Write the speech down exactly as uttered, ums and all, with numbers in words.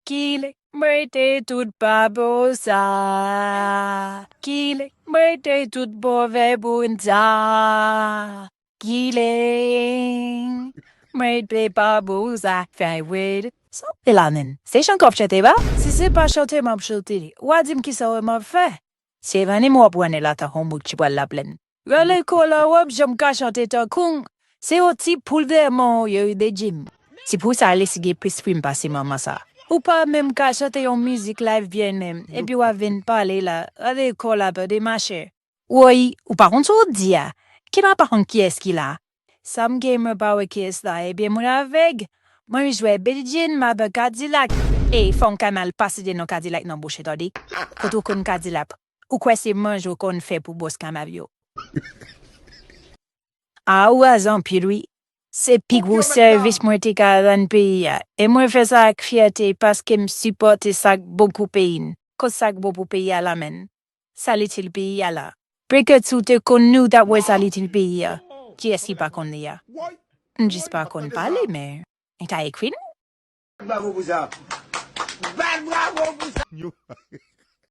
Killing, mwen te tout pa bon sa. Killing, mwen te tout move moun sa. Killing, mwen te pa bon sa. Fè wid. Sa w te la menm. Se chan k ap chante ba? Si se pa chante m ap chante li, w a di m kisa w wè m ap fè. Se vann m w ap wè la tankou yon bout ki pral laplèn. Rale kò la w ap janm ka chante tankou m. Se yon ti poul dèyè men w yo de Jim. Se pou sa Alexis gen plis prim pase manman sa. Ou pa menm ka chante yon mizik live byen menm, epi w ap vin pale la. Rale kò la tande machè. Woy, ou pa konn sa w di a. Kena pa konn kiyès ki la. Sa m gen mwen pa wè kiyès la, ebyen moun avèg. Mwen m jwe Billie Jean, m ap Kadilak. E fò m ka mal pase de non Kadilak nan bouch ou tande. Kote w konn Kadilak? Ou kwè se manje w konn fè pou bòs kamab yo? A ou raze anpil wi. Se pi gwo sèvis mwen te ka rann peyi a. E mwen fè sa ak fyète paske m sipòte sa k bon pou peyi n. Kot sa k bon pou peyi a la menm? Sa l itil peyi a la? Peke si w te konn li w t ap wè sa l itil peyi a. Kiyès ki pa konn li a? M jis pa konn pale men. Li ta ekri nou. Bat bravo pou sa. Bat bravo pou sa.